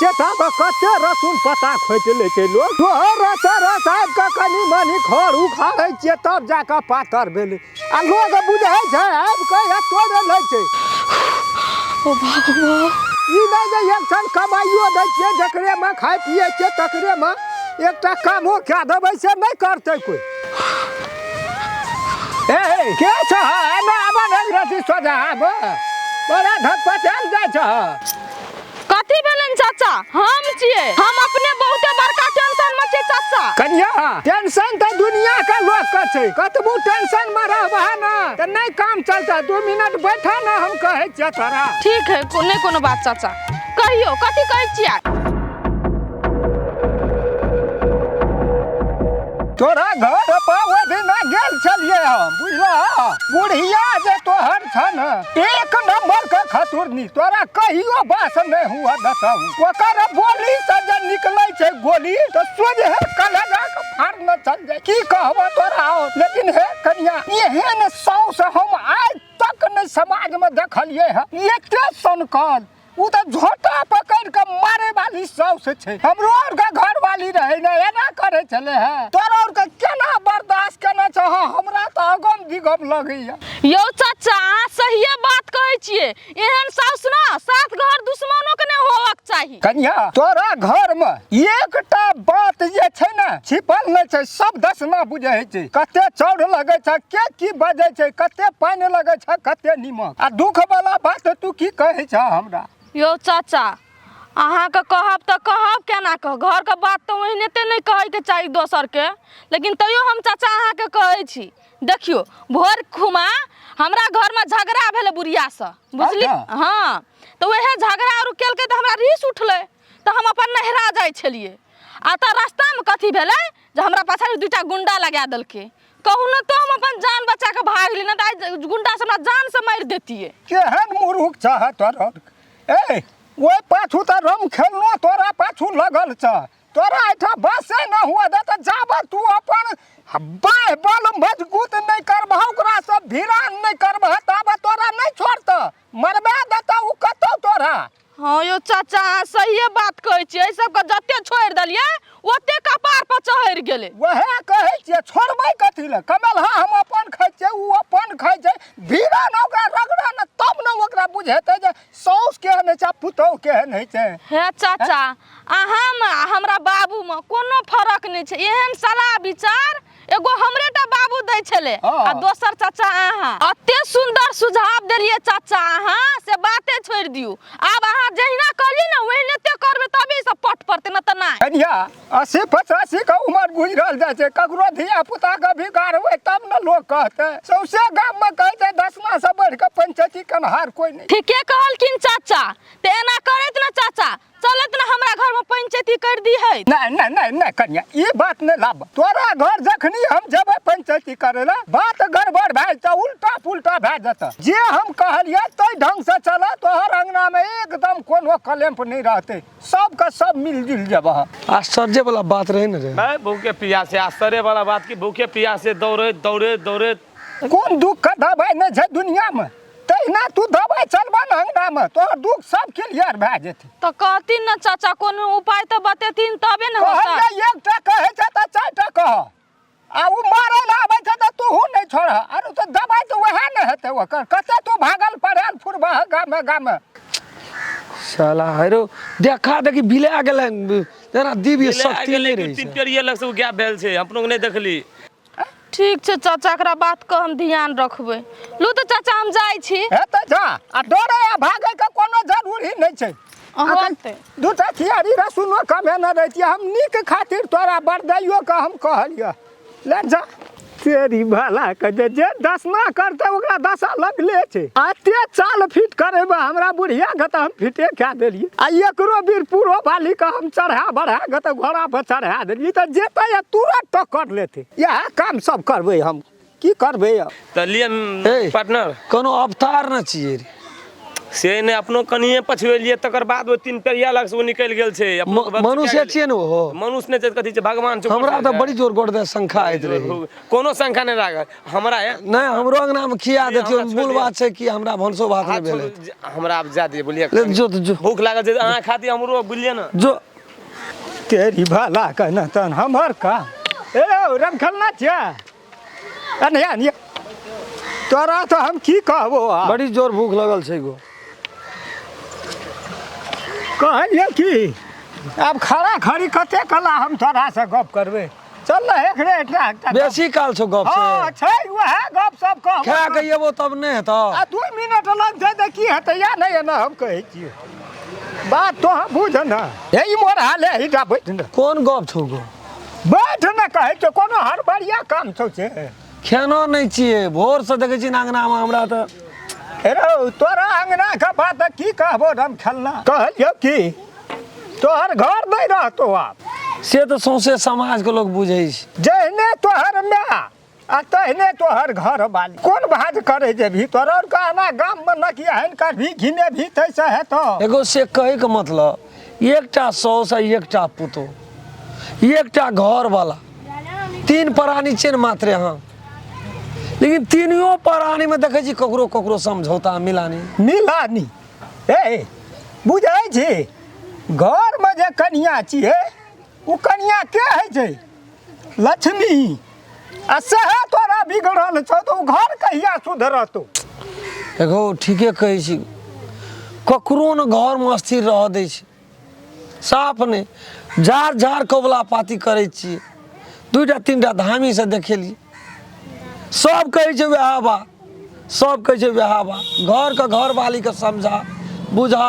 छियै ताबे कते रसून पत्ता खोटि लै छै लोक। तोहर रस रस आबि कऽ कनि मनि खर उखाड़ै छियै तब जा कऽ पातर भेलै, आ लोक बुझै छै आबि कऽ या तोड़ि लै छै। ओ भगवान, ई नहि जे एक क्षण कमाइयो दै छियै, जकरेमे खाइ पियै छियै तकरेमे एकटा कामो कए देबै से नहि करतै कोइ। ए के छ एना आब ने रति सोझा आब, बड़ा धपटायल जाइ छ। कथी भेलनि चाचा? हम छियै, हम अपने बहुते बड़का टेंशन में छियै चाचा। कनिया, टेंशन तऽ दुनिया के लोक के छै, कतबो टेंशन में रहबह ने तऽ नहि काम चलतै। 2 मिनट बैठा ने, हम कहै छियै तोरा। ठीक है, नहि कोनो बात चाचा, कहियौ कथी कहै छियै? तोरा घर पर ओहि दिना गेल छलियै हम, बुझलह? बुढ़िया जे तोहर छ ने, एक नंबर के खतुरनी, तोरा कहियो बास नहि हुआ देतौ। ओकर बोली से जे निकलै छै गोली तऽ सोझे कलेजा के फाड़ने चल जाय। की कहबो तोरा और, लेकिन हे कनिया, एहन साउस हम आइ तक नहि समाज में देखलियै है। एते सनकल उ तऽ झोटा पकड़ के मारे वाली साउस छै। हमरो और के घर वाली रहे ने एना करे छले है, तोरा और के केना बर्दाश्त केना छह? हमरा तऽ अगम दिगम लगैया। यौ चाचा, अहाँ सहिए बात कहै छियै, एहन साउस ना सात घर दुश्मनो के नहि होवक चाही। कनिया, तोरा घर में एकटा बात जे छै ने छिपल नहि छै, सब दसना बुझै छै। कते चाउर लगै छै, के की बजै छै, कते पानि लगै छै, कते नीमक। आ दुख वाला बात तू की कहै छ हमरा? यौ चाचा, अहाँके कहब तऽ कहब केना कह, घरके बात तऽ ओहिनाते नहि कहैके चाही दोसरके, लेकिन तैयो हम चाचा अहाँके कहै छी। देखियौ, भोर खुमा हमरा घरमे झगड़ा भेलै बुढ़ियासँ, बुझली? अच्छा। हँ, तऽ उएह झगड़ा आर केलकै तऽ हमरा रीस उठलै, तऽ हम अपन नहिरा जाइ छलियै, आ तऽ रास्तामे कथी भेलै जे हमरा पाछाँ दूटा गुंडा लगा देलकै। कहू ने तो हम अपन जान बचा के भागली, ना तऽ आइ गुंडा से हमरा जान से मारि देतियै। केहन मुरुख छह तोहर? ए ओहि पाछू तऽ रम खेलनो तोरा पाछू लगल छ, तोरा एहिठाम बसे न हुआ दे तऽ जाबत तू अपन बाँहि बल मजबूत नहि करबह, ओकरा सब भिड़ान नहि करबह, ताबत तोरा नहि छोड़तह, मरबा देतह ओ कतौ तोरा। हँ यौ चाचा, अहाँ सहिए बात कहै छियै, एहि सबके जते छोड़ि देलियै ओते कपार पर चढ़ि गेलै। वएह कहै छियै, छोड़बै कथी लए? कमलहा हम अपन खाइ छियै, ओ अपन खाइ छै। भिड़ा ने ओकरा रगड़ा ने तब ने ओकरा बुझेतै जे साउस केहन होइ छै आ पुतहु केहन होइ छै। हे चाचा, अहाँमे आ हमरा बाबूमे कोनो फरक नहि छै। एहन सलाह विचार एगो हमरे टा बाबू दै छलै आ दोसर चाचा अहाँ एते सुंदर सुझाव देलियै चाचा अहाँ, से बाते छोड़ि दियौ। आब अहाँ जहिना कहलियै ने ओहिनाते करबै, तबे ई सब पट पड़तै, नहि तऽ नहि। कनिया, 80-85 के उमर गुजरल जाइ छै, ककरो धिया पुता के बिगाड़बै तब ने लोक कहतै। सौंसे गाम में कहै छै दसमा से बढ़ि कऽ पंचैती कन्हार कोइ नहि। ठीके कहलखिन चाचा, तऽ एना करैत ने चाचा, चलत ने हमरा घर में पंचायती कर दी है। नहीं नहीं नहीं नहीं कन्या, ई बात नहीं लाब। तोरा घर जखनी हम जेबै पंचायती करे ला, बात गड़बड़ भए जेतै, उल्टा पुल्टा भए जेतै। जे हम कहलियै तै ढंग से चल, तोहर अंगना में एकदम कोनो कलेम्प नहीं रहतै, सबके सब मिलजुल जेबह। आश्चर्य वाला बात रहे ने रे। मैं भूखे प्यासे, आश्चर्य वाला बात कि भूखे प्यासे दौड़े दौड़े दौड़े। कोन दुख के दवाई नहीं छै दुनिया में, तहिना तू दवाई चलबह ने अंगना में, तोहर दुख सब क्लियर भए जेतै। तऽ कहथिन ने चाचा, कोनो उपाय तऽ बतेथिन तबे ने होतै। कहलियै एकटा कहै छै तऽ चारिटा कह, आ ओ मारै लए आबै छै तऽ तोहू नहि छोड़ह। आरो तऽ दवाई तऽ वएह ने हेतै ओकर। कते तू भागल पड़ायल फुरबह गामे गामे। साला हेरो देखा देखी बिला गेलै जेना दिव्य बिला शक्ति गेलै नहि कि रहै तीन छै। पेरिये लग से ओ गायब भेल छै, अपनो के नहि देखली। ठीक छै चाचा, एकरा बात के हम ध्यान रखबै। लू तऽ चाचा, हम जाइ छी। हेतै जा, आ डरे आ भागै के कोनो जरूरी नहि छै। होतै। दूटा खियारी रसुनो कमेने रहितियै हम, नीक खातिर तोरा बरदैयो के हम कहलियै। ले जा तेरी भला के, जे जे दसना करतै ओकरा दशा लगले छै। एते चाल फिट करेबै हमरा बुढ़िया के तऽ हम फिटे कए देलियै, आ एकरो बीरपुरो वाली के हम चढ़ा बढ़ा के तऽ घोड़ा पर चढ़ा देलियै, तऽ जेतै आ तुरंत टक्कर लेतै। इएह काम सब करबै हम, की करबै अब? तऽ लिअ ए। पार्टनर, कोनो अवतार न छियै रे। से नहि, अपनो कनिये पछुएलियै, तकर बाद ओ तीन पेरिया लग से ओ निकलि गेल छै। अपनो के मनुष्य छियै ने ओहो। मनुष्य नहि छै तऽ कथी छै? भगवान छै। हमरा तऽ बड़ी जोर गोड़ दे शंखा आइत रहे। कोनो शंखा नहि लागल हमरा। नहि, हमरो अंगना में खिया देतियो। हमरा छोड़ि मूल दिअ। बात छै कि हमरा भनसो भात नहि हाथ भेलै। छोड़ू, हमरा आब जा दिअ, बुझलियै? ले जो तऽ जो। भूख लागल छै, अहाँ खातिर हमरो, बुझलियै ने? जो। तेरी भला कहना तहन हमर का ए रम खेलना छियै अनिया अनिया, तोरा तऽ हम की कहबो आब? बड़ी जोर भूख लगल छै गो। कहलियै की आब खड़ा खड़ी कते कला हम तोरासँ गप करबै? चल ने एकरे एकटा एकटा गप। बेसी काल छौ गप? हँ से छै, वएह गप सब कहबो। खा के एबो तब नहि हेतौ। आ 2 मिनट लगतै तऽ की हेतै? या नहि एना हम कहै छियै बात, तो हम बुझ ने। हे, ई मोर हाल है हिटा, बैठ ने। कोन गप छौ गो? बैठ ने, कहै छियौ, कोनो हड़बड़िया काम छौ से। खेनो नहि छियै भोरसँ, देखै छी ने अङ्गनामे हमरा तऽ। हे रौ, तोरा अंगना के बात की कहबो रम खेलना। कहलियौ की तोहर घर नहि रहतो आब। से तऽ सौंसे समाजके लोक बुझै छै। जहने तोहर माय आ तहने तोहर घर वाली, कोन भाज करे जेबही? तोरा और कहना गाम में न कि एहन करभी घिने भी तैसे हेतो। एगो से कहैके मतलब एकटा साउस आ एकटा पुतोह, एकटा घरवाला, तीन प्राणी छियै ने मात्र अहाँ। लेकिन तीनियो प्राणीमे देखै छी ककरो ककरो समझौता मिलानी। मिलानी ए बुझै छी, घरमे जे कनिया छियै ओ कनिया के होइ छै? लक्ष्मी। आ सएह तोरा बिगड़ल छौ तऽ ओ घर कहिया सुधरतौ? एगो ठीके कहै छी, ककरो ने घरमे स्थिर रहऽ दै छै साफ नहि। झाड़ झाड़ कबुला पाती करै छियै, दूटा तीनटा धामीसँ देखेलियै, सब कहै छै वएह बात, सब कहै छै वएह बात। घरके घरवालीके समझा बुझा,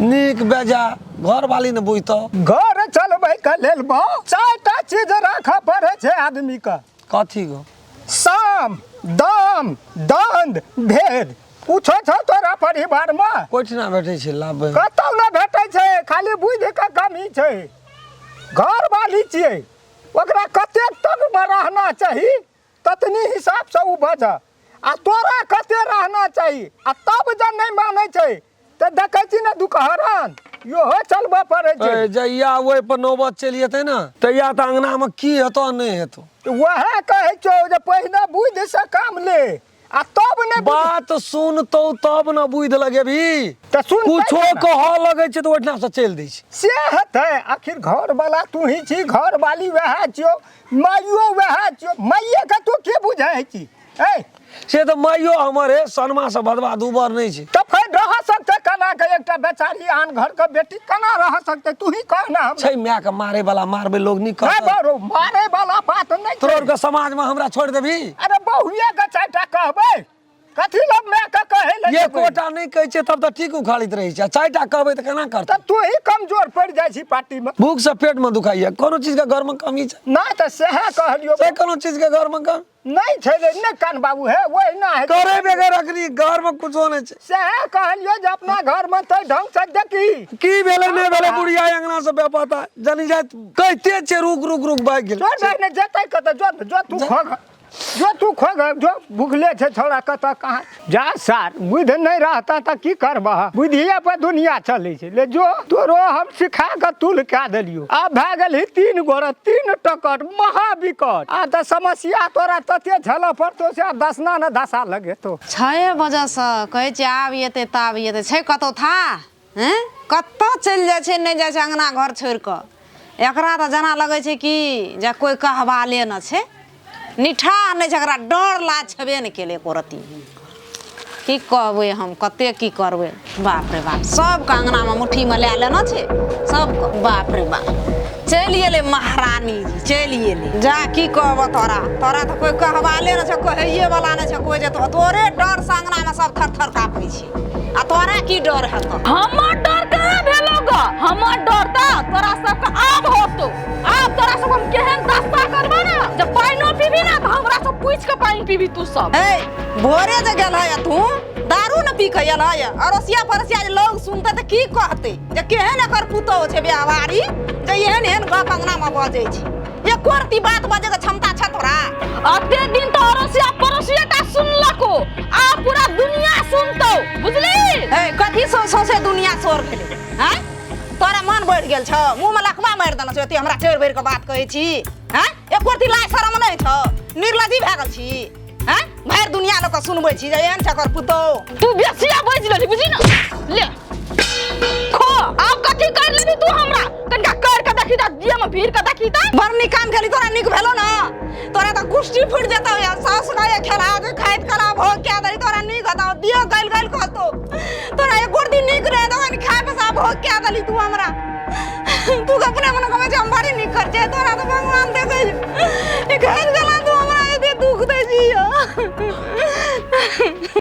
नीक बेजा घरवाली ने बुझतौ। घर चलबै के लेल बहुत चारिटा चीज राखऽ पड़ै छै आदमीके। कथी गो? साम दाम दंड भेद। पूछो छौ तोरा परिवारमे? कोइठिना भेटै छै लाभ? कतौ नहि भेटै छै, खाली बुझिके कमी छै। घरवाली छियै, ओकरा कतेक तकमे रहना चाही ततनी हिसाबसँ ओ बजह, आ तोरा कते रहना चाही। आ तब जब नहि मानै छै तऽ देखै छी ने, दुखहरण इहो चलबऽ पड़ै छै। ए, जहिया ओहि पर नौबत चलि जेतै ने तहिया तऽ अंगनामे की हेतौ आ नहि हेतौ। वएह कहै छौ जे पहिने बुद्धिसँ काम ले आ तब ने बात सुनतौ तब ने बुद्धि लगेबही। तऽ सुन। कुछो कहऽ लगै छै तऽ ओहिठाम से चलि दै छै। से हेतै? आखिर घरवाला तू ही छी, घरवाली वएह छियौ, माइयो वएह छियौ। माइएके तू की बुझै छी? ए से तऽ माइयो हमर हे सनमा से भदवा दूबर नहि छै। तऽ फेर रह सकतै केना के एकटा बेचारी आन घर के बेटी केना रह सकतै? तू ही कह ना हमरा। छै माय के मारे वाला, मारबै लोग नीक नहि कहतै। बरो, मारे वाला बात नहि तोरा छै। आरके समाजमे हमरा छोड़ि देबही? अरे बहुए के चारिटा कहबै, कथी लग माय के कहै लए जेबै? एकोटा नहि कहै छियै तब तऽ ठीक उखाड़ैत रहै छै, आ चारिटा कहबै तऽ केना करतै? तऽ तू ही कमजोर पड़ि जाइ छी पार्टी मे। भूख से पेट मे दुखाइया, कोनो चीज के घर मे कमी छै? नहि तऽ सएह कहलियौ। से कोनो चीज के घर मे कमी नहि छै रे, नहि कान बाबू, हे ओहिना हेतै। करे बगैर अखनी घर मे कुछो नहि छै। सएह कहलियौ जे अपना घर मे तऽ ढंग से देखी। की भेलै नहि भेलै, बुढ़िया अंगना से बेपता जनी जाइत कहिते छै रुक रुक रुक, भागि गेल। जो नहीं जेतै कतऽ? जो जो तू खो, जो तू खो, जो भुखले छै छौड़ा कतऽ कहाँ जा। सार बुद्धि नहि रहता तऽ की करबह? बुद्धिए पर दुनिया चलै छै। ले जो, तोरो हम सिखा कऽ तुल कए देलियौ। आब भए गेलही तीन गोरा तीन टकर महाविकट। आ तऽ समस्या तोरा तते झेलऽ पड़तौ से आब दसना ने दशा लगेतौ। 6 बजेसँ कहै छियै आब एतै तऽ आब एतै, छै कतहु था? हँ, कतऽ चलि जाइ छै? नहि जाइ छै अङ्गना घर छोड़ि कऽ। एकरा तऽ जेना लगै छै कि जे कोइ कहबाले नहि छै, निठाह नहि छै एकरा, डर लाज छेबे नहि केलै एको रत्ती। की कहबै हम, कते की करबै? बाप रे बाप, सबके अङ्गनामे मुट्ठीमे लए लेने छै सबके। बाप रे बाप, चलि एलै महारानी जी, चलि एलै। जा, की कहबऽ तोरा? तोरा तऽ कोइ कहबाले नहि छै, कहैएवला नहि छै कोइ जे तोरे डरसँ अङ्गनामे सब थर थर काँपै छै, आ तोरा की डर हेतौ? हमर डर कहाँ भेलो ग? हमर डर तऽ तोरा सबके आब होतो। आब तोरा सब हम केहन दस्ता करबो ने, जब पानिओ पीबी ने तऽ हमरा सब पूछि के पानि पीबी तू सब। हे, भोरे जे गेल है तू दारू ने पी के एल है, अड़ोसिया पड़ोसिया जे लोग सुनते तऽ की कहते जे केहन एकर पुतोह छै व्यवहारी, जे एहन एहन गप अंगना में बजै छै? एको रत्ती बात बजै के क्षमता छै तोरा? अते दिन तऽ अड़ोसिया पड़ोसिया टा सुनलको, आब पूरा दुनिया सुनतौ, बुझली? हे, गेल छौ मुँहमे लकवा मारि देने छौ एते हमरा चढ़ि बढ़ि कऽ बात कहै छी हँ एको रत्ती लाज शरम नहि छौ निर्लजी भए गेल छी हँ भरि दुनिया लोकके सुनबै छी जे एहन छै एकर पुतोहु तू बेसिया बाजि लेली बुझी ना ले खो आब कथी कर लेबी तू हमरा कनिका कर के देखी त दिया में भीड़ के देखी त बड़ नीक काम केली तोरा नीक भेलो ना तोरा तऽ गुस्सी फुटि जेतौ या सास गए खेला के खाइत कला भोग के दरी तोरा नीक हतौ दियो गल गल कहतो तोरा एक दिन नीक रहे तो खाय पसा भोग के दली तू हमरा तू अपने मन कहै छै हम बड़ी नीक कर छै तोरा तऽ भगवान देखै छै खाइत कला तू हमरा एते दुख दै छी।